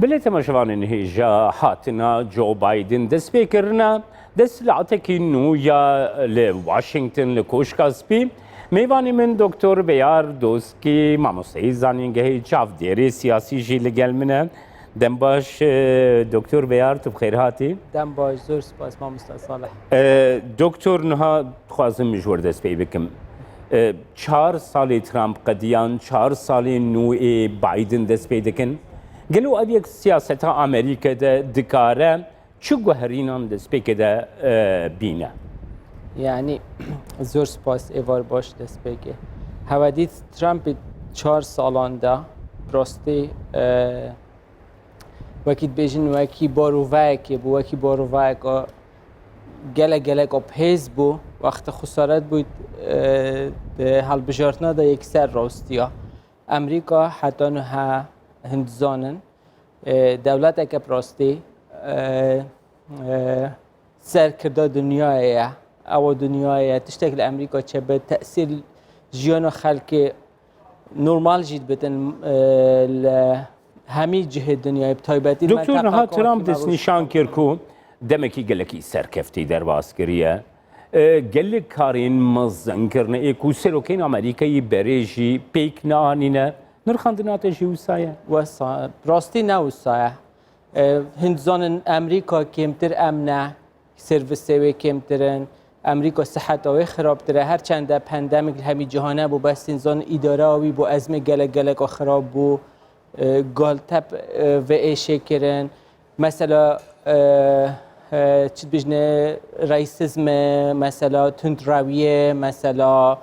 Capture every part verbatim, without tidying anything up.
Belê temaşevanên hêja hatina Joe Biden dest pê kirina, desthilatekî nû ya li Washington, li Koşka Spî. Mêvanê min Doktor Beyar Doskî, mamosteyê zanîngehê, çavdêrê siyasî jî li gel min e. Dem baş, e, Doktor Beyar, tu bi xêr hatî. Dem baş, zor spas, mamosta Salih. E, Doktor, niha dixwazim ji wir dest pê bikim. E, çar salê Trump qediyan, çar salê nû ê Biden dest pê dikin. Gelo ev yek siyaseta Amerîke de dikare çi guherînan destpêkê de, e, bîne? Yanî, zor spas, êvar baş destpêkê. Hewe dît Trumpî çar salan de, bi rastî, e, wekî dibêjin, wekî barovayekê bû, wekî barovayeka gelek gelek a bihêz bû, wextê xesaret bû, e, di hilbijartina de yekser rastiya. Amerîka heta niha hin dizanin, e, dewleteke bi rastî, e, e, serkirda dinyayê ye. Ewa dinyayê ye. Tiştek li Amerîka çêbe tesîr jiyana xelkê normal jî dibitin, e, li hemî cihê dinyayê, bi taybetî Doktor, niha Trump destnîşan kir ku demekî gelekî serkeftî derbas kiriye. E, gelek karên mezin kirine, ê ku serokên Amerîkayê berê jî pêk neanîne. Nirxandina te jî wisa ye? Wisa, rastî ne wisa ye. E, hin dizanin Amerîka kêmtir emn e, servisê wê kêmtir in, Amerîka siheta wê xirabtir e. Her çende pandemîk li hemî cîhanê bû, bes hin dizanin îdara wî bû, ezmê gelek gelek xirab bû, e, galtep, e, vê êşê kirin. Mesela, e, e, çi dibêjne, raîsizm e, mesela tundrewiyê, mesela,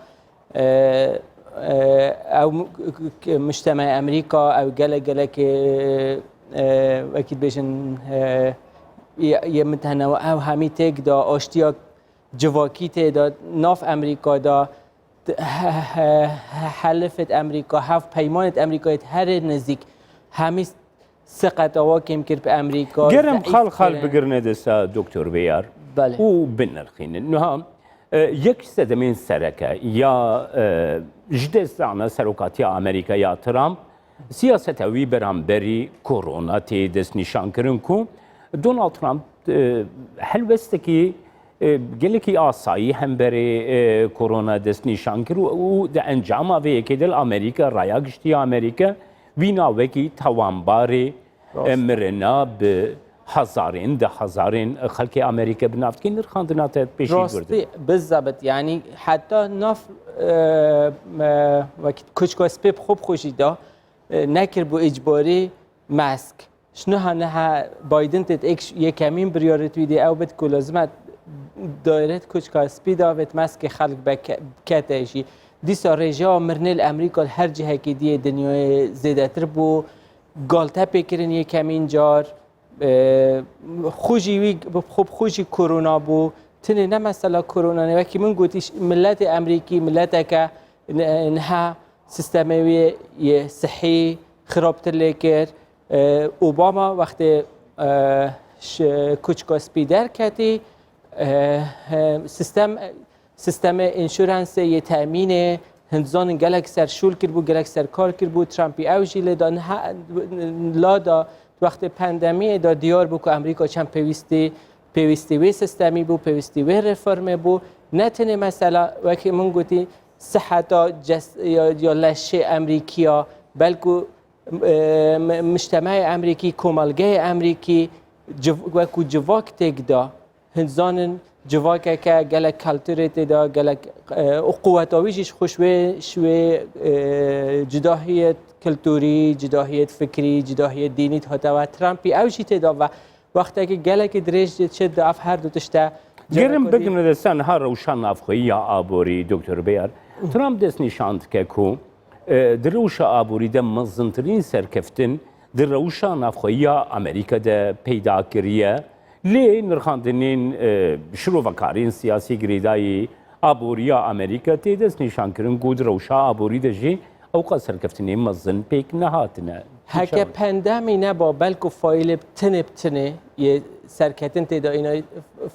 e, e, ew mu-, k-, k-, mujtemaya Amerîka, ew gelek gelek, e, e, wekî dibêjin, e, yê, yê mitenewa, ew hemî têk da, aştiya civakî tê da, nav Amerîka da, t-, he, he, he, helifêt Amerîka, hev peymanêt Amerîkayê herê nizîk, hemî seqet awa kêm kir bi Amerîka, Gerem zeîf xal xal kirin. Bigirine desta Doktor Beyar Belê. Û binirxînin. Niha, e, yek ji sedemên sereke ya, e, ji destdana serokatiya Amerîka ya Trump, siyaseta wî beramberî korona tê destnîşankirin ku Donald Trump, e, helwestekî, e, gelekî asayî hemberê, e, korona destnîşan kir û, û di encama vê yekê de li Amerîka, raya giştî ya Amerîka, vîna wekî tawanbarê, Rast. e, mirina bi hezarên, di hezarên xelkê Amerîka bi nav dikê. Nirxandina te pêşî Rastî, guhtir. Bizebit, yanî heta nav, e, me, wekî kuçka spê bi xwe bi xwe jî da, e, nekiribû îcbarî mesk. Ji niha niha Biden têt êk yekemîn biryarêt wî dê ew bit ku lazim e daîret kuçka spî de avêt meskê xelk beke-, bikete jî. Dîsa rêjeya mirnê li Amerîka li her cihekî diyê dinyayê zêdetir bû. Galtepê kirin yekemîn car. E, xwe jî wî, xwe, xwe jî korona bû. Tinê ne mesela korona ne. Wekî min gotî, ş-, miletê Amerîkî, mileteke ne-, niha sistemê wê yê sihî xirabtir lê kir. E, Obama wextê, e, ş-, kuçka spî derketî, e, e, sistem, sistemê înşuransê yê temînê hin dizanin gelek ser şûl kiribû, gelek ser kar kiribû, Trumpî ew jî lê da niha, la da wextê pandemiyê da diyar bû ku Amerîka çend pêwîstî, pêwîstî wê sistemî bû, pêwîstî wê reformê bû. Ne tenê mesela wekî min gotî siheta ces-, ya, ya leşê Amerîkiya, belku e, mi-, mujtemeyê Amerîkî, komelgeyê Amerîkî civ-, wekû civak têk da. Hin zanin civakeke gelek kulturê tê de, gelek, e, û quweta wî jî ji xwe ji wê, ji wê, e, cudahiyê kulturî, cudahiyê fikrî, cudahiyê dînî dihate we. Trumpî ew jî tê de ve. Wextekî gelekî dirêj çi di ev her du tişte Gerim bigirine desta niha rewşa navxweyî ya aborî, Doktor Beyar. Trump destnîşan dike ku, e, di rewşa aborî de mezintirîn serkeftin di rewşa navxweyî ya Amerîka de peyda kiriye. Lê nirxandinên, e, şirovekarên siyasî girêdayî aboriya Amerîka tê destnîşankirin ku di rewşa aborî de jî ewqas serkeftinên mezin pêk nehatine. Heke pandemî neba, belku faîlê bi tinê bi tinê yê serketin tê de, îna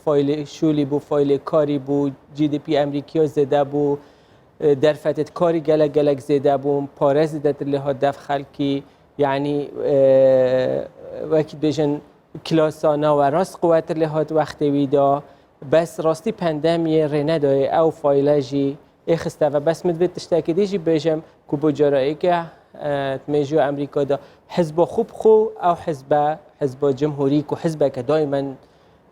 faîlê şûlî bû, faîlê karî bû, G D P Amerîkiya zêde bû, e, derfetê karî gelek gelek zêde bû, pare zêdetir lê hat def xelkî, yanî, e, wekî dibêjin klasa nawerast quwetir lê hat wextê wî da. Bes rastî pandemiyê rê nedayê ew fayile jî êxiste ve. Bes min divê tiştekî dî jî bêjim ku bo carayêke, e, di mêjûya Amerîka de hizba xwe bi xwe, ew hizbe, hizba cimhurî ku hizbeke daymen,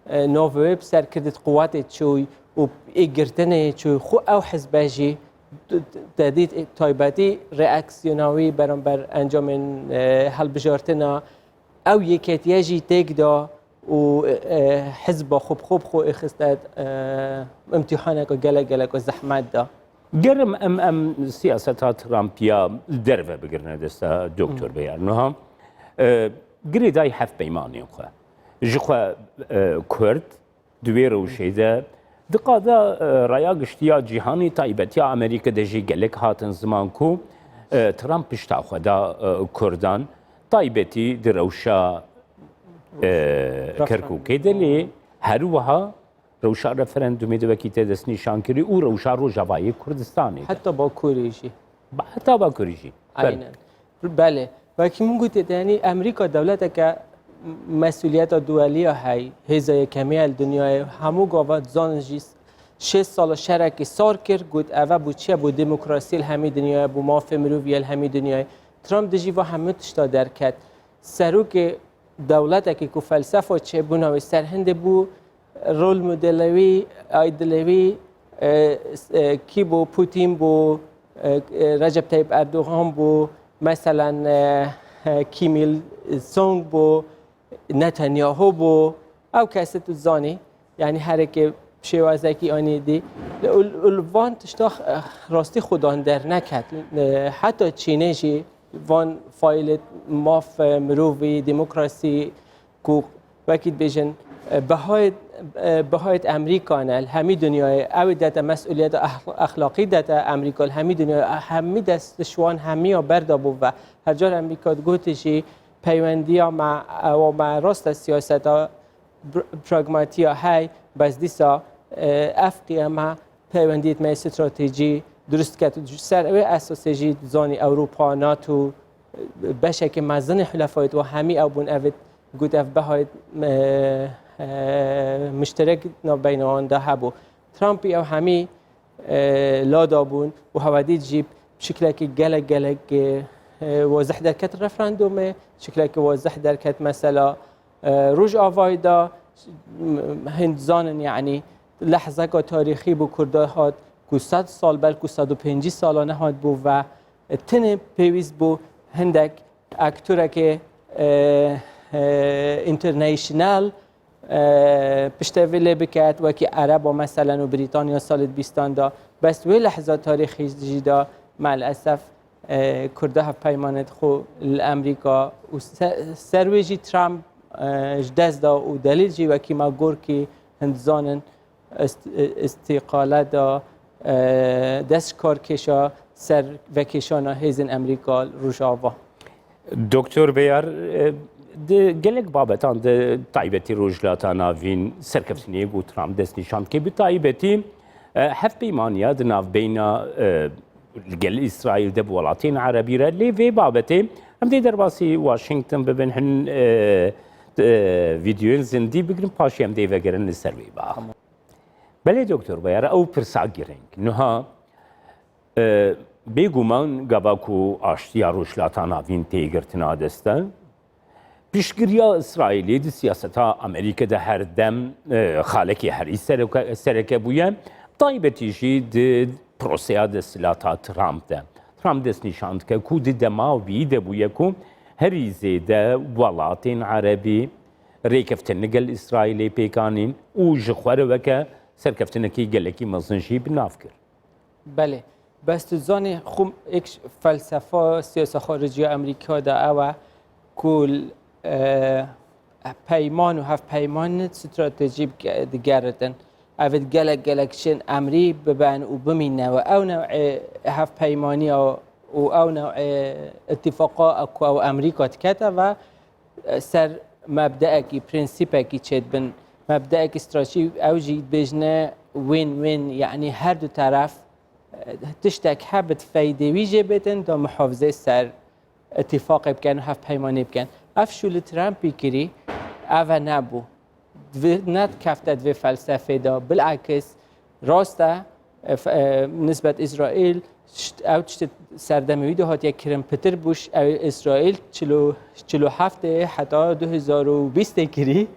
e, navê wê bi ser kirdit quwetê çûy û ê girtinê çûy, xwe ew hizbe jî te dît taybetî reaksiyona wî beramber encamên, e, hilbijartina ew yeketiye jî têk da û, e, hizba xwe bi xwe bi xwe êxiste, e, imtîhaneke gelek gelek zehmet da. Gerim em, em siyaseta Trump ya li derve bigirine desta Doktor Beyar. Niha, e, girêdayî hevpeymanên xwe. Ji xwe, e, Kurd di wê rewşê de di qada, e, raya giştî ya cîhanî, taybetiya Amerîka de jî gelek hatin ziman ku, e, Trump pişta xwe da, e, Kurdan, taybetî di rewşa, e, Kerkûkê de lê her wiha rewşa referandumê de wekî te destnîşan kirî û rewşa Rojavayê Kurdistanê de. Heta Bakurê jî. Ba-, heta Bakurê jî. Belê. Aynen. Belê. Wekî min gotê, yanî Amerîka dewleteke mesuliyeta duweliya hey, hêza yekemî ya li dinyayê, hemû gava dizanin jî şêst sala şerekî sar kir, got eve bû çi ye, bû demokrasiyê li hemî dinyayê, bû mafê mirovî ye li hemî dinyayê. Trump dijî va hemû tişta derket. Serokê dewletekî ku felsefa çêbûna wê ser hindê bû, rol modela wî, idolê wî, e, e, kî bû? Putin bû, e, e, Recep Tayyip Erdogan bû, meselen, e, e, Kim Il Sung bû, Netanyahu bû. Ew kesê tu zanî, yanî herêkê şêwazekî anî dî. Û, û li van tişta, e, rastî xudan derneket. E, heta Çînê jî van fayilê maf, e, mirovî, demokrasî, ku wekî dibêjin, e, behayê, e, behayê Amerîka ne, li hemî dinyayê, ew ê dete mesuliyeta ehl-, exlaqî dete Amerîka, li hemî dinyayê, hemî dest ji wan hemiya berda bû ve. Her car Amerîka digote jî peywendiya me, ewa me rast e siyaseta pr-, pragmatiya hey, bes dîsa, e, ev qiyeme peywendiyê me stratejî dirust ket û ji ser wê esasê jî dizanî Ewropa, NATO, e, beşeke mezin ê xulefayê wa hemî ew bûn, ev ê got ev behayê, e, e, muşterek navbeyna wan de hebû. Trumpî ew hemî, e, lada bûn û hewe dît jî şiklekî gelek, gelek, e, e, wazih derket referandumê, şiklekî wazih derket mesela, e, Rojavayê de, m-, hin dizanin, yanî lehzeka tarîxî bû Kurda hat ku sed sal, belkû sed û pêncî sala nehat bû ve, e, tenê pêwîst bû hindek aktorekê, e, e, international, e, piştevî lê biket, wekî Ereba meselen û Brîtanya salê bîstan de, bes wê lehza tarîxî jî de maalesef, e, Kurda hevpeymanê xwe li Amerîka û se-, ser wê jî Trump, e, ji dest da û delîl jî wekî me gorkî hin dizanin ist-, e, îstîqale da, e, dest ji kar kêşa ser vekêşana hêzên Amerîka li Rojava. Doktor Beyar, e, di gelek babetan de taybetî Rojhilata Navîn serkeftiniyê ku Trump destnîşan dike, bi taybetî, e, hevpeymaniya di navbeyna, e, li gel Îsraîl de bi welatên Erebî re. Lê vê babetê em dê derbasî Washington bibin, hin, e, e, vîdeoyên zindî bigirin, paşê em dê vegerin li ser wê ba. Tamam. Belê Doktor Beyar, ew pirsa girîng. Niha, e, bêguman gava ku aştiya Rojhilata Navîn tê girtina dest e, piştgiriya Îsraîlê di siyaseta Amerîka de her dem, e, xalekî herî sereke, sereke bûye, taybetî jî di proseya desthilata Trump de. Trump destnîşan dike ku di dema wî de bûye ku herî zêde welatên Erebî rêkeftin li gel Îsraîlê pêk anîn û ji xwe re weke serkeftinekî gelekî mezin jî bi nav kir. Belê. Bes tu zanî, xwe êk felsefa siyasa xariciya Amerîka de ew e ku, e, peyman û hevpeyman stratejî bike-, digeritin. Ev ê gelek, gelek şên emrî biben û bimîne we. Ew newê hevpeymaniya û ew newê îtîfaqa ku ew Amerîka dikete ve, e, ser mebdeekî, prensîpekî çêdibin. Mebdeekî stratejî ew jî dibêjine win-win, yanî her du teref, e, tiştek hebit feydê wî jê bêtin, da muhafizê ser îtîfaqê bikin û hevpeymanê bikin. Ev şû li Trumpî kirî, ev e nebû. Divê-, nedikefte di vê felsefê de. Bilakis, rast e, e, f-, e, nisbet Îsraîl, şt-, ew tiştê serdemê wî de hatiye kirin pitir bû, ş-, ew Îsraîl çil û, çil û heftê heta du hezar û bîstê kirî.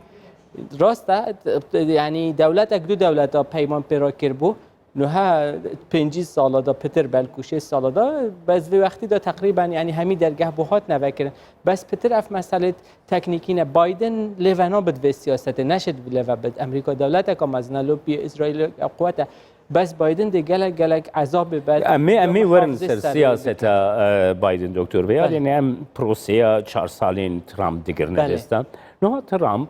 Rast e, t-, t-, yanî dewletek du dewleta peyman pê re kiribû. Niha pêncî sala da pitir, belkû şêst sala da, bes vê wextî da teqrîben, yanî hemî dergeh bû hatine vekirin. Bes pitir ev meselê teknîkî ne. Biden lê ve nabit vê siyasetê, neşêt lê ve bit. Amerîka dewleteka mezin e, lopî Îsraîl quwet e. Bes Biden dê gelek, gelek ezabê be. Em ê, em ê werin ser siyaseta, e, Biden, Doktor Beyal. Belê. Yanî em proseya çar salên Trump digirine Belê. dest de. Niha Trump,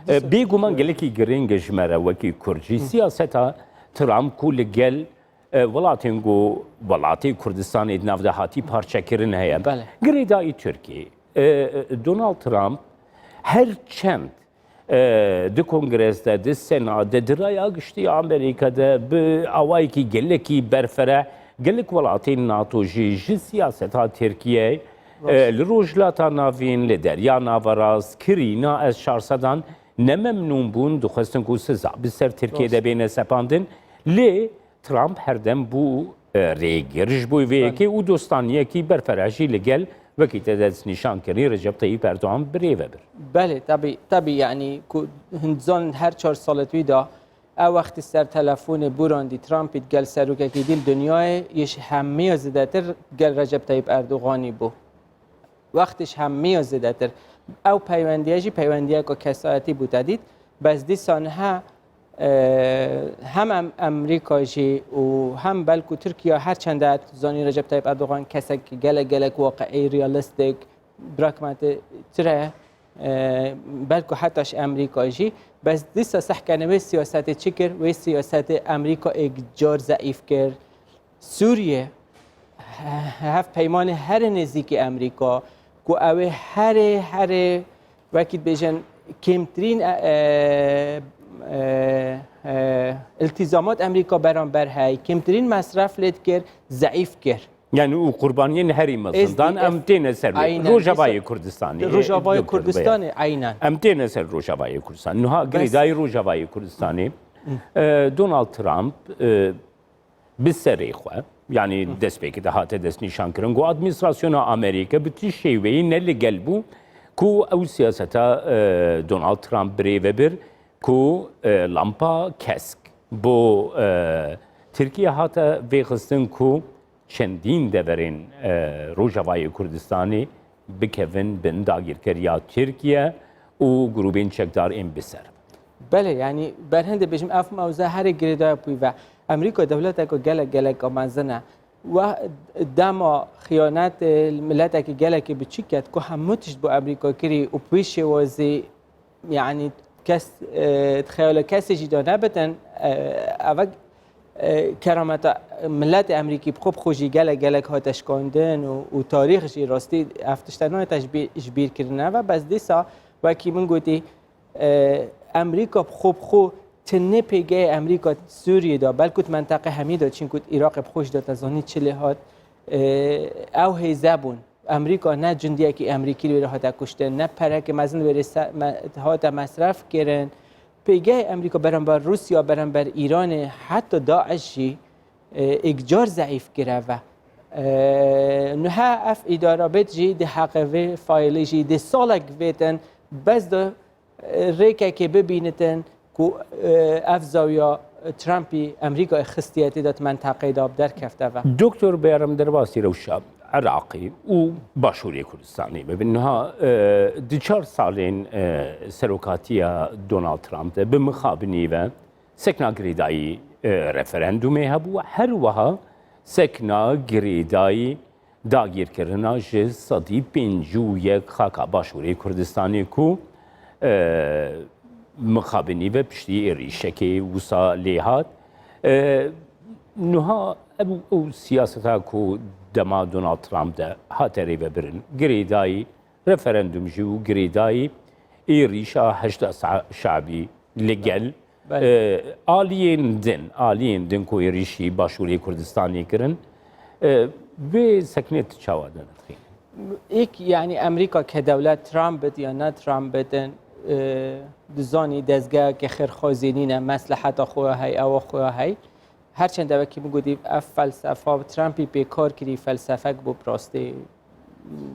e, bêguman gelekî girîng e ji me re wekî Kurd jî. Siyaseta Trump ku li gel, e, welatên ku welatê Kurdistanê di nav de hatî parçekirin heye. Belê. Girêdayî Tirkiyê. E, e, Donald Trump her çend, e, di Kongres de, di Sena de, di Raya Giştî ya Amerîka de bi awayekî gelekî berfireh gelek welatên NATO jî ji siyaseta Tirkiyeyê, e, Rast. li Rojhilata Navîn, li Derya Naverast, kirîna S çar sedan nememnûn bûn, dixwestin ku siza bi ser Tirkiyê de Rast. bêne sepandin. Lê Trump herdem bû, e, rêgir ji bo vê Belê. yekê û dostaniyekî berfireh jî li gel, wekî te destnîşan kirî, Recep Tayyip Erdogan birêve bir. Belê, tabî, tabî, yanî ku hin dizanin her çar salê wî de, ew wextî ser telefonê borandî Trumpî digel serokekî dî li dinyayê, yê ji hemiya zêdetir gel Recep Tayyip Erdoganî bû. Wextî ji hemiya zêdetir. Ew peywendiye jî peywendiyeka kesayetî bû te dît. Bes dîsa niha, e, hem em-, Amerîka jî û hem belkû Tirkiye, her çende zanî Recep Tayyip Erdogan kesek gelek, gelek waqiî, realîstîk, pragmatîk e, belkû heta ji Amerîka jî. Bes dîsa sehkene wê siyasetê çi kir? Wê siyasetê Amerîka êk car zeîf kir. Sûriye, he-, hevpeymanê herê nêzîkî Amerîka, ku ew ê herê, herê, wekî dibêjin, kêmtirîn, e, e, e, e, îltîzamat Amerîka beramber hey, kêmtirîn mesref lê dikir, zeîf kir. Yani û qurbaniyên herî mezin dan, em têne ser Aynen, Rojavayê Kurdistanê. Rojavayê Kurdistanê, aynen. Em têne ser Rojavayê Kurdistanê. Niha girêdayî Rojavayê Kurdistanê, e, Donald Trump, e, bi serê xwe, yani destpêkê de hate destnîşan kirin, ku administrasyona Amerîka bi tu şêweyî ne li gel bû, ku ew siyaseta, e, Donald Trump birêve bir, ku, e, lampa kesk bo, e, Tirkiye hate vêxistin, ku çendîn deverên, e, Rojavayê Kurdistanê bikevin bin dagirkeriya Tirkiye û grûbên çekdar ên bi ser. Belê, yanî berhindê bêjim, ev mewze herê girêdayî bû ve. Amerîka dewleteke gelek, gelek mezin e. We dema xiyanetê miletekî gelekî biçûk ket, ku hemû tişt bo Amerîka kirî û bi wî şêwazî, yanî kes, e, di xeyala kesê jî de nebitin, e, eve, e, kerameta miletê Amerîkî bi xwe bi xwe jî gelek gelek hate şikandin û, û tarîx jî rastî ev tişte nayete ji bî-, ji bîr kirin. Eve bes dîsa wekî min gotî, e, Amerîka bi xwe bi xwe tinê pêgehê Amerîka Sûriyê de, belkû di menteqê hemî de, çînkû di Iraqê bi xwe jî de te zanî çi lê hat, e, ew hêze bûn. Amerîka ne cundiyekî Amerîkî li wê re hate kuştin, ne pereke mezin li wê re se-, me-, hate mesref kirin. Pêgehê Amerîka beramber Rûsya, beramber Îranê, heta DAIŞ jî, e, êk car zeîf kire ve. E, niha ev îdara bêt jî di heqê vê faîlê jî di salek vêtin bes de, e, rêkekê bibînitin ku, e, ev zawiya Trumpî Amerîkayê xistiye tê de di menteqeyê de bi derkefte ve. Doktor Beyarım derbasî rewşa Iraqê û Başûrê Kurdistanê bibin. Niha, e, di çar salên, e, serokatiya Donald Trump de bi mixabinî ve sekna girêdayî, e, referandumê hebû. Her wiha sekna girêdayî dagirkirina ji sedî pêncî û yek xaka Başûrê Kurdistanê ku, e, mixabinî ve piştî êrîşekê wisa lê hat. E, niha ev, ew siyaseta ku dema Donald Trump de hate rêvebirin, girêdayî referandum jî û girêdayî êrîşa Heşda Sa-, Şabî li gel, Belê. e, aliyên din, aliyên din ku êrîşî Başûrê Kurdistanê kirin, e, vê seknê tu çawa dinirxînî? Êk, yanî Amerîka ke dewlet Trump bit ya ne Trump bitin, e, dizanî dezgeheke xêrxwazî nîne, mesleheta xwe ya hey, ewa xwe ya hey. Her çend ew wekî min gotî, ev felsefa Trumpî pê kar kirî, felsefek bû, bi rastî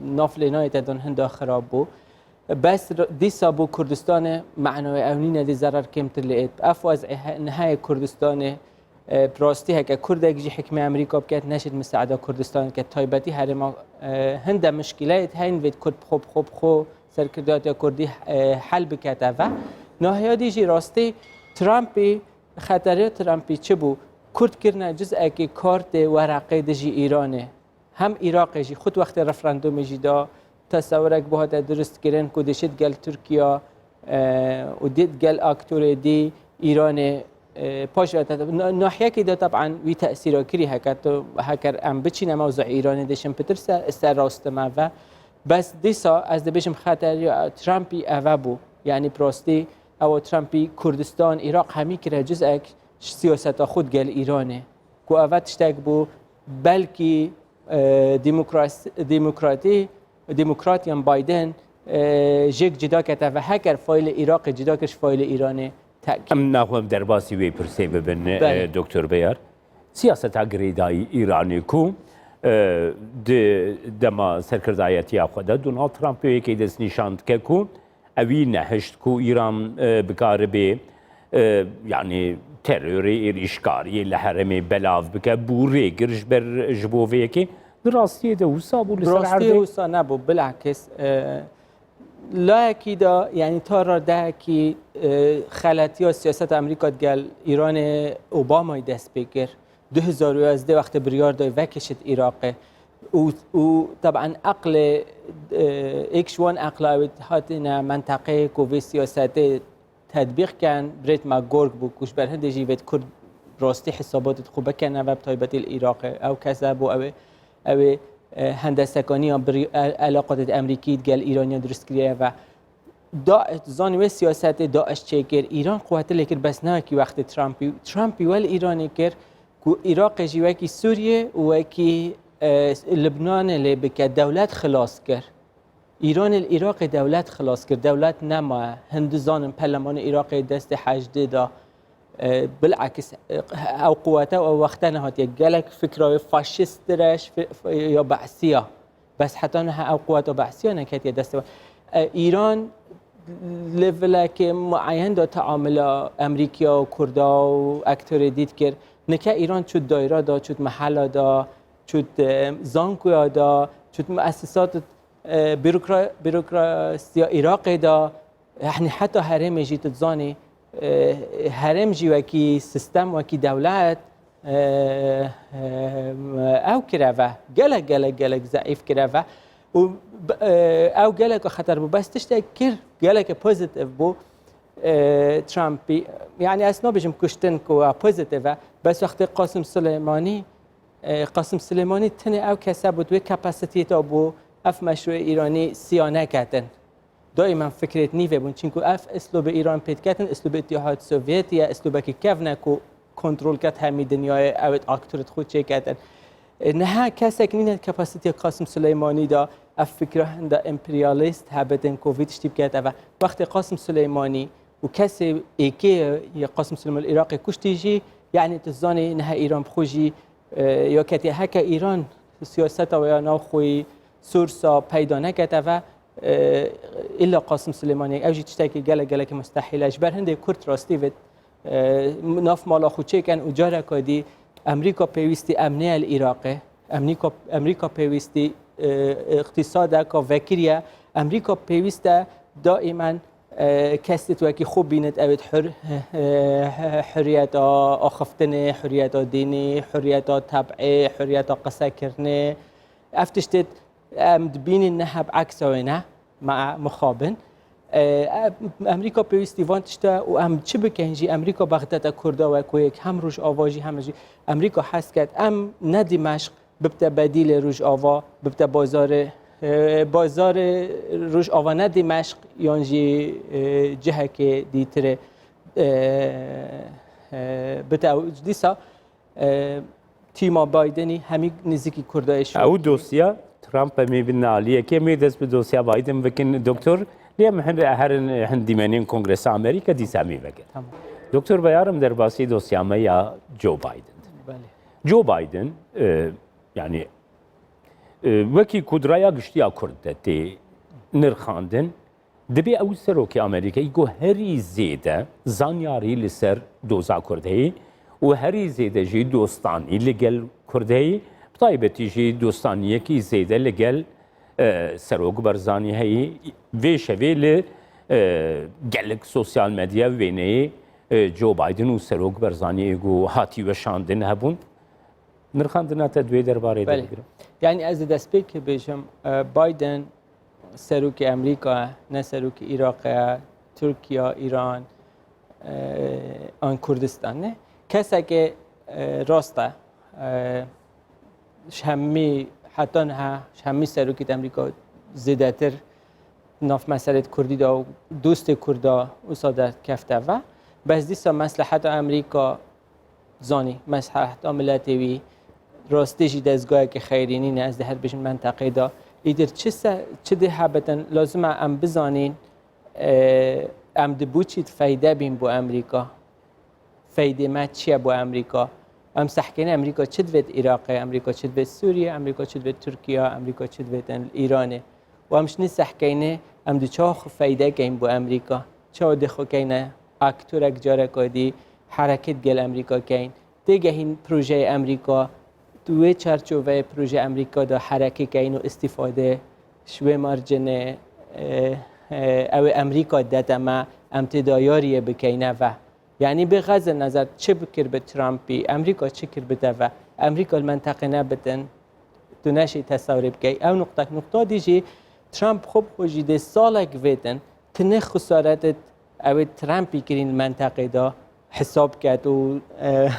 nav lê nayê te dan hinda xirab bû. Bes r-, dîsa bû Kurdistanê, manayê ew nîne dê zerar kêmtir lê êt. Ev wez'ê he-, nihayê Kurdistanê, e, bi rastî heke Kurdek jî hikmê Amerîka biket, neşêt misaeda Kurdistan ke taybetî herêma, e, hinde mişkîleyêt heyn vêt Kurd bi xwe, bi xwe, bi xwe serkirdatiya Kurdî, e, hel bikete ve. Nahiya dî jî rastî Trumpî, xeteriya Trumpî çi bû? Kurd kirine ciz'ekî kartê wereqê dijî Îranê. Hem Iraqê jî xwe di wextê referandumê jî da, tesewirek bû hate durust kirin ku dişit gel Tirkiya, e, û dît gel aktorê dî Îranê, e, paş ve te-, na-, nahiyekî de teb'an wî tesîra kirî heke tu, heker em biçîne mewzuê Îranê dişin pitir se, ser rastime ve. Bes dîsa ez dibêjim xeteriya Trumpî eve bû. Yanî bi rastî ewa Trumpî Kurdistan, Iraq hemî kire ciz'ek ji siyaseta xwe gel Îranê. Ku eve tiştek bû belkî, e, demokras-, demokratî, demokrat yan Biden, e, jêk cida kete ve, heker faîlê Iraqê cida kir ji faîlê Îranê tekî. Em naxwe em derbasî wê pirsê bibin, e, Belê. Doktor Beyar. Siyaseta girêdayî Îranê ku, e, di dema serkirdayetiya xwe de Donald Trump yekê destnîşan dike ku ewî nehişt ku Îran, e, bikaribe, e, yanî terorê, êrîşkariyê li herêmê belav bike, bû rêgir ji ber, ji bo vê yekê. Di rastiyê de wisa bû li Bi ser rastiyê erdê? Wisa nebû, bilakis, e, layekî de, yanî ta radeyekî, e, xeletiya siyaseta Amerîka digel Îranê Obamayê dest pê kir. Du hezar û yazdeh wextê biryar dayê vekişit Iraqê. Û, û teb'en eqlê, e, êk ji wan eqla ew hatine menteqeyê ku vê siyasetê tedbîq ken, Brett McGurk bû ku ji ber hindê jî vêt Kurd rastî hesabatê xwe bikene ve, bi taybetî li Iraqê. Ew kes e bû ew ê, ew ê, e, hendesekaniya birî-, e, elaqatê di Amerîkî digel Îraniya durust kiriye ve. Da, zanî wê siyasetê DAIŞ çêkir, Îran quwete lê kir, bes ne wekî wextê Trumpî. Trumpî wel Îranê kir ku Iraqê jî wekî Sûriyê û wekî, e, Libnanê lê bike, dewlet xilas kir. Îranê li Iraqê dewlet xilas kir, dewlet nemaye. Hin dizanin perlemanê Iraqê destê Heşdê da. E, bilakis, e, ew quwete û ew wexte nehatiye. Gelek fikra wê faşîsttir e, ji fi-, fi-, ya Be'siya. Bes heta niha ew quweta Be'siya neketiye destê we. E, Îran leveleke mueyen de teamula Amerîkaya û Kurda û aktorê dît kir. Nike Îran çût dayra da, çût mehela da, çût, e, zankoya da, çût muessisat, e, bürokra-, bürokrasiya Iraqê da. Yanî heta herêmê jî tu dizanî, e, herêm jî wekî sistem, wekî dewlet, e, e, ew kireve. Gelek, gelek, gelek zeîf kireve. Û b-, e, ew gelek xeter bû. Bes tiştek kir, geleke pozitif bû, e, Trumpî. Yanî ez nabêjim kuştin ku a pozitif e. Bes wextê Qasim Suleymanî, e, Qasim Suleymanî tenê ew kese bû, wê kapasitiyê de bû, ev meşrûyê Îranî siya neketin. Daîmen fikrêt nîvê bûn. Çinku ev îslûbê Îran pê diketin, îslûbê Îtîhad Sovyetî ye, îslûbekî kevn e ku kontrol ket hemî dinyayê, ew ê aktorêt xwe çêketin. E, niha kesek nîne kapasîteya Qasim Suleymanî de ev fikra hinde emperyalîst hebitin ku vî tiştî bikete ve. Wextê Qasim Suleymanî û kesê êkê ye Qasim Suleymanî li Iraqê kuştî jî, yanî tu zanî niha Îran bi xwe jî, e, ya ketiye. Heke Îran siyaseta wê ya navxweyî, source-a peyda nekete ve, e, îlla Qasim Suleymaniyek, ew jî tiştekî gelek, gelekî mustehîl e. Ji ber hindê Kurd rastî vê, e, nav mala xwe çêken û careka dî Amerîka pêwîstî emnê ye li Iraqê. Amerîka, Amerîka pêwîstî, e, îqtîsadeka vekirî ye. Amerîka pêwîst e daîmen, e, kesêt wekî xwe bînit, ew ê hur-, e, e, hurriyeta axiftinê, hurriyeta dînî, hurriyeta teb'ê, hurriyeta qisekirinê. Ev tiştêt em dibînin niha bi eksa wê ne, me mixabin. E, em, Amerîka pêwîstî van tişta û em çi bikin jî, Amerîka bexdete Kurda wek wê yek, hem Rojava jî, hem jî Amerîka hez ket. Em ne Dimeşq bibte bedîlê Rojava, bibte bazarê, e, bazarê Rojava ne Dimeşq yan jî, e, cihekê dîtirê, e, e, bite ew. Dîsa, e, tîma Bidenî hemî nêzîkî Kurda yê Ew şûr. Dosya Trump em ê bin aliyekê, em ê dest bi dosya Biden bikin, doktor. Lê em hin, herin hin dîmenên Kongresa Amerîka dîsa em ê vekin. Tamam. Doktor Beyar, em derbasî dosya me ya Joe Biden dibin. Belê. Joe Biden, e, yani, e, wekî ku di raya giştî ya Kurd de tê nirxandin, dibê ew serokê Amerîkayê ku herî zêde zanyarî li ser doza Kurd heye û herî zêde jî dostanî li gel Kurd heye, bi taybetî jî dostaniyekî zêde li gel, e, Serok Barzanî heye. Vê şevê li, e, gelek sosyal medya wêneyê, e, Joe Biden û Serok Barzanî ku hatî weşandin hebûn. Nirxandina te di wê derbarê de Belê. bigire. Yani ez di destpêkê bêjim, e, Biden serokê Amerîka, ne serokê Iraqê ye, Tirkiye, Îran, e, an Kurdistan ne. Keseke, e, rast e. E, ji hemî, heta niha, ji hemî serokêt Amerîka zêdetir nav meselêt Kurdî de û dostê Kurda wisa derkefte ve. Bes dîsa mesleheta Amerîka zanî, mesleheta miletê wî, rastî jî dezgayeke xeyrî nîne, ez dê her bêjim menteqê de. Îdir çi se, çi dê hebitin, lazim e em bizanîn, e, em di bo çî feyde bîn bo Amerîka. Feydê me çi ye bo Amerîka? Em sehkeyne Amerîka çi divêt Iraqê, Amerîka çi divêt Sûriye, Amerîka çi divêt Tirkiye, Amerîka çi divêt Îranê. Û em şinî sehkeyne em di çawa xwe feyde keyn bo Amerîka? Çawa dê xwe keyne aktorek careka dî hereket gel Amerîka keyn? Têgehîn projeyê Amerîka, tu wê çarçoveyê projeyê Amerîka de hereke keyn û îstîfade ji wê marcinê, e, e, ew ê Amerîka dete me, em tê dayariyê bikeyne ve. Yani bi xeze nezer çi bikir bi Trumpî, Amerîka çi kir bi te ve? Amerîka li menteqê nebitin, tu neşî tesewrê bikey. Ew nuqtek. Nuqta dî jî Trump xwe bi xwe jî dê salek vêtin, tinê xesaretê ew ê Trumpî kirîn li menteqê de hesab ket û, e,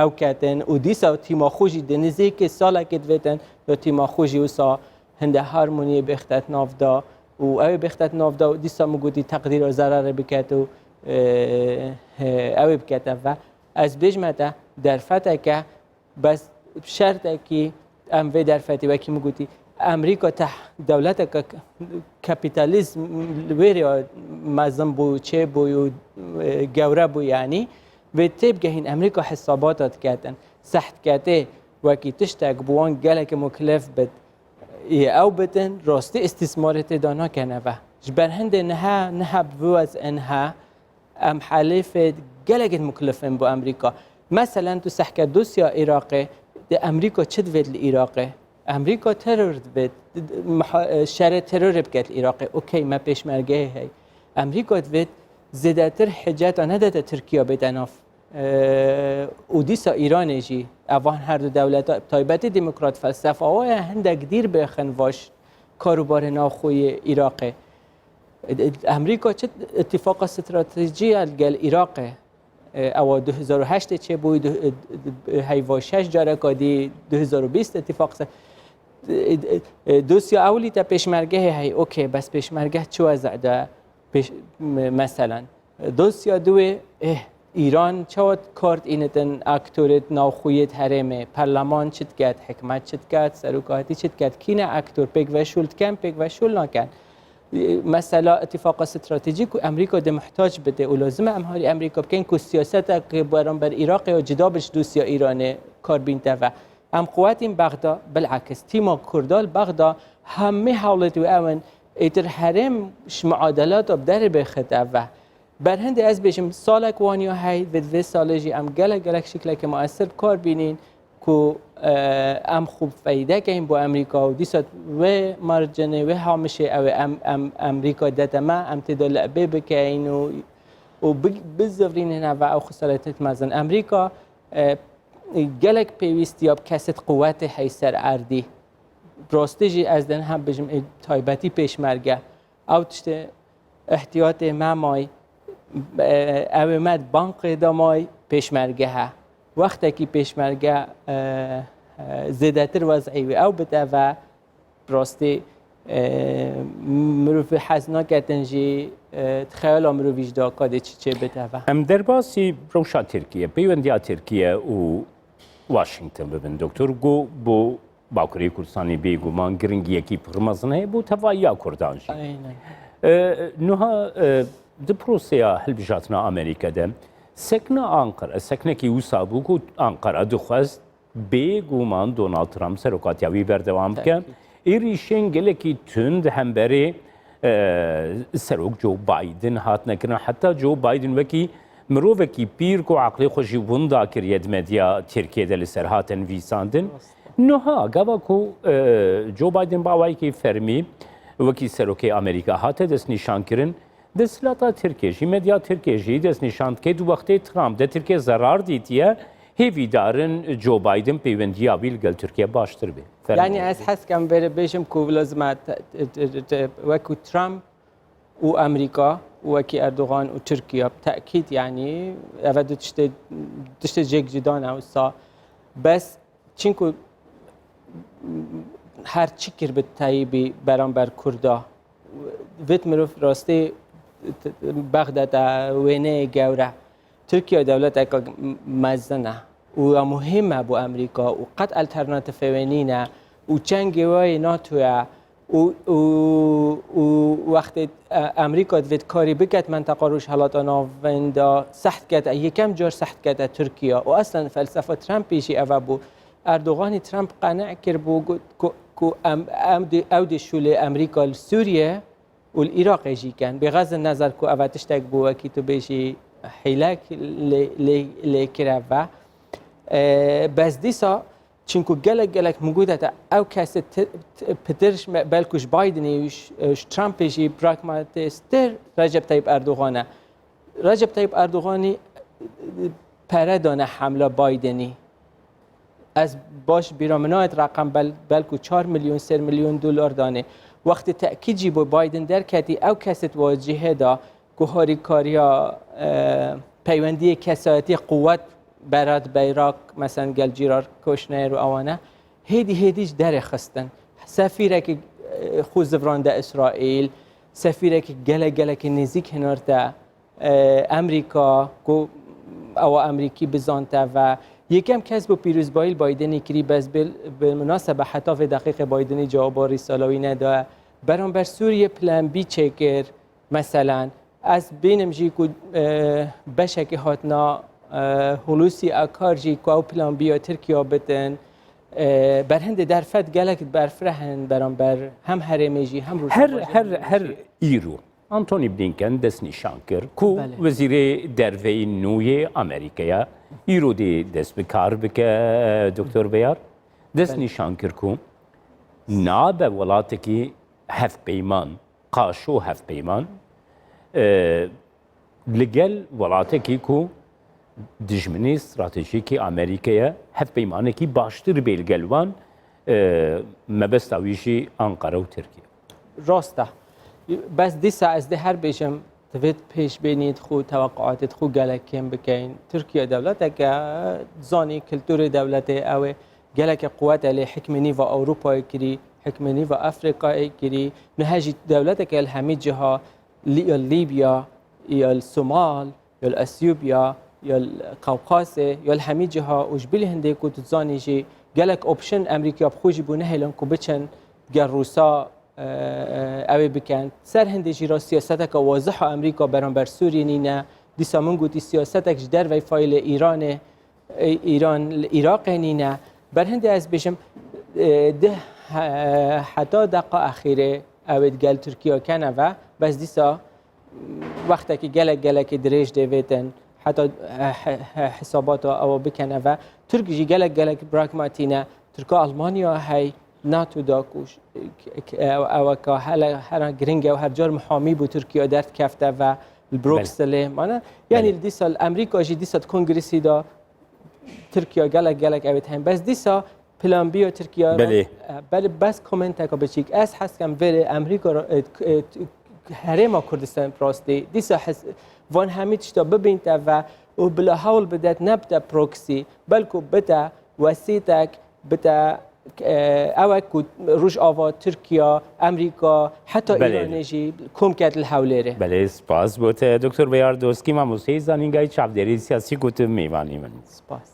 ew ketin û dîsa tîma xwe jî di nizîkê salekê divêtin, ya tîma xwe jî wisa hinde harmoniyê bêxtet nav da û ew ê bêxtet nav da û dîsa min gotî teqdîra zerarê biket û, e, e, ew ê bikete ve. Ez bêjme te derfeteke, bes şertekî em vê derfetê wekî min gotî, Amerîka teh dewleteke k-, kapîtalîzm li wê rêya mezin bû, çêbû û, e, gewre bû, yanî vê têbigehîn Amerîka hesabata diketin. Seh diketê wekî tiştek bi wan gelekî muklef bit, ê ew bitin, rastî îstîsmarê tê de nakene ve. Ji ber hindê niha, niha bi vê wezê niha, em helêfê gelekî muklifin bo Amerîka. Meselen, tu sehke dosya Iraqê, di Amerîka çi divêt li Iraqê? Amerîka teror divêt, miha-, şerê terorê biket li Iraqê. Okey, me pêşmergeyê hey. Amerîka divêt zêdetir hiceta nedete Tirkiye bête nav. Eee, û dîsa Îranê jî, evan her du dewleta, taybetî demokrat felsefa wa ye, hindek dîr bêxin vaş karûbarê navxwe yê Iraqê. Amerîka çi îtifaqa stratejî ye li gel Iraqê? E, ewa du hezar û heştê çêbûyî, du-, e, heyva şeş careka dî, du hezar û bîst îtifaq se-, e, e, dosya ewlî te pêşmergehê hey, okey, bes pêşmergeh çi wezeh de pêş-, me-, meselen. Dosya duwê, eh, Îran çawa kar dînitin aktorêt navxweyêt herêmê, perleman çi diket, hikmet çi diket, serokatî çi diket, kî ne aktor, pêkveşûl diken, pêkveşûl naken. Mesela îtifaqa stratejîk ku Amerîka dê muhtac bide û lazim e em harî Amerîka bikin ku siyasetek beramber Iraqê ya cida bi ji dosya Îranê kar bînte ve. Em quwetîn Bexda, bilakis tîma Kurda li Bexda hemî hewlêt wê ew in, êtir herêm ji muadelata bi derê bêxite ve. Berhindê ez bêjim salek waniya hey, vê, vê salê jî em gelek gelek şikleke muesir bi kar bînîn ku, e, em xwe feyde keyin bo Amerîka û dîsa wê marcinê, wê hamişê ew ê em, em, Amerîka dete me, em tê de lebê bikeyin û, û bi-, bizivrînin eve ew xesaretêt mezin. Amerîka, e, gelek pêwîstiya bi kesêt quwetê hey ser erdî. Rastî jî ez dê niha bijim ê taybetî pêşmerge. Ew tiştê ihtiyatê me may, e, ew ê me di banqê de may pêşmerge he. Wextekî pêşmerge, e, e, zêdetir wez'î wê ew bite ve, rastî, e, mirov hez naketin jî, e, di xeyala mirovî jî de kadê çi çê bite ve. Em derbasî rewşa Tirkiye, peywendiya Tirkiye û Washington bibin, doktor, ku bo Bakurê Kurdistanê bêguman giringiyekî pir mezin heye bo tevahiya Kurdan jî. Aynen. E, nuha e, di proseya hilbijartina Amerîka de sekna Anqara, seknekî wisa bû ku Anqara dixwest bêguman Donald Trump serokatiya wî berdewam bike. Êrîşên gelekî tund hemberê e, serok Joe Biden hatine kirin. Heta Joe Biden wekî mirovekî pîr ku aqlê xwe jî winda kiriye di medya Tirkiyê de li ser hate nivîsandin. Niha gava ku e, Joe Biden bi awayekî fermî wekî serokê Amerîka hate destnîşankirin, desthilata Tirkiyê jî, medya Tirkiyê jî destnîşan dike di wextê Trump de Tirkiye zerar dîtiye, hêvîdarin Joe Biden pêwendiya wî li gel Tirkiye baştir be. Fermo. Yani ez hez kem vere bêjim ku lazim e te- te- te- te- wekî Trump û Amerîka û wekî Erdogan û Tirkiye bi tekîd yani eve du tiştê tiştê cêk cuda ne wisa. Bes çinku her çi kir bi Tayyîbî beramber Kurda. Vêt mirov rastî Bexdad e wêneyê gewre. Tirkiye dewleteke mezin e û ya muhîm e bo Amerîka û qet alternatîfê wê nîne û çengê wê yê NATO ye û, û, û wextê e, Amerîka divêt karî biket menteqa Rojhelata Navîn de seht kete, yekem car seht kete Tirkiye û eslen felsefa Trumpî jî eve bû. Erdoganî Trump qene kir bû got ku, ku em, em dê, ew dê şûlê Amerîka li Sûriye û li Iraqê jî ken. Bêxezin nezer ku eve tiştek bû wekî tu bêjî hîlek lê, lê, lê kire ve. E, bes dîsa çinku gelek gelek min gote te ew kesê ti- ti- pitir ji me- belku ji Bidenê û ji- ji Trumpê jî pragmatîstir Recep Tayyip Erdogan e. Recep Tayyip Erdoganî pere dane hemla Bidenî. Ez baş bîra min nayet reqem bel, belku çar milyon, sê milyon dolar danê. Wextê tekîd jî bo Biden derketî ew kesê di wacihê de ku harîkariya e, peywendiyê kesayetî quwet berat beyrak, mesen gel cîrar Kushner û ewane hêdî hêdî ji derê xistin. Sefîrekî e, xwe zivrande Îsraîl, sefîrekî gelek gelekî nêzîk hinarte e, Amerîka, ku ewa Amerîkî bizante ve yekem kes bû pîrozbayî li Bidenî kirî, bes bil, bil munasebe heta vê deqîqê Bidenî cewaba rîsala wî nedaye. Beramber Sûriye plan B çêkir, meselen. Ez bînim jî ku e, beşekî hatina e, Hulusi Akar jî ku ew plan B ya Tirkiye bitin. E, berhindê derfet gelek berfireh in beramber hem herêmê jî hem Her, Rojava her, Cumhuriyê her jî. îro. Anthony Blinken destnîşan kir ku Belê. Wezîrê Derveyî nû yê Amerîkaya îro dê dest bi kar bike, Doktor Beyar. Destnîşan kir ku nabe welatekî hevpeyman, qaşo hevpeyman, e, li gel welatekî ku dijminê stratejîkî Amerîkaya hevpeymanekî baştir bê li gel wan, e, mebesta wî jî Anqara û Tirkiye. Rast e. Bes dîsa ez dê her bêjim, divêt pêşbînî xwe, teweqûatê xwe gelek kêm bikeyn. Tirkiye dewleteke zanî, kulturê dewletê ew ê geleke quwet e, lê hikmê nîva Ewropayê kirî, hikmê nîva Afrîkayê kirî. Niha jî dewleteke li hemî ciha, li, ya Lîbya, ya li Somal, ya li Esyûbya, ya li Qewqasê, ya li hemî ciha û ji bilî hindê ku tu zanî jî gelek option Amerîkaya bi xwe jî bû nehêlin ku biçin gel Rûsa e, e, ew ê bikin. Ser hindê jî re siyaseteke wazih a Amerîka beramber Sûriyê nîne. Dîsa min gotî siyasetek ji dervey fayilê Îranê, e, Îran li Iraqê nîne. Ber hindê ez bêjim, e, di he- heta deqa exîrê ew ê digel Tirkiye kene ve, bes dîsa wextekî gelek gelekî dirêj dê vêtin. Heta he- he- he- hesabata ewa bikene ve. Tirk jî gelek gelek pragmatî ne. Tirka Almanya hey NATO da ku ş- k- k- ew- ew ka hele hera giring e û her car muhamî bû Tirkiye derdikefte ve li Brukselê. Mana yani Belê. Dîsa li Amerîka jî dîsa di kongresî da Tirkiye gelek gelek ew ê tehin. Bes dîsa plan B ya Tirkiye Belê. Belê bes komenteka biçîk. Ez hez kem vêrê Amerîka ra- e, k- e, t- herêma Kurdistan rastî. Dîsa hez van hemî tişta bibînte ve û bila hewl bidet nebite proxy. Belku bite wesîtek bite e, ew e ku Rojava, Tirkiye, Amerîka, heta Belê. Îranê jî kom ket li Hewlêrê. Belê, spas bo te Doktor Beyar Doskî, mamosteyê zanîngayî çavdêrî siyasî ku tu mêvanî min. Spas.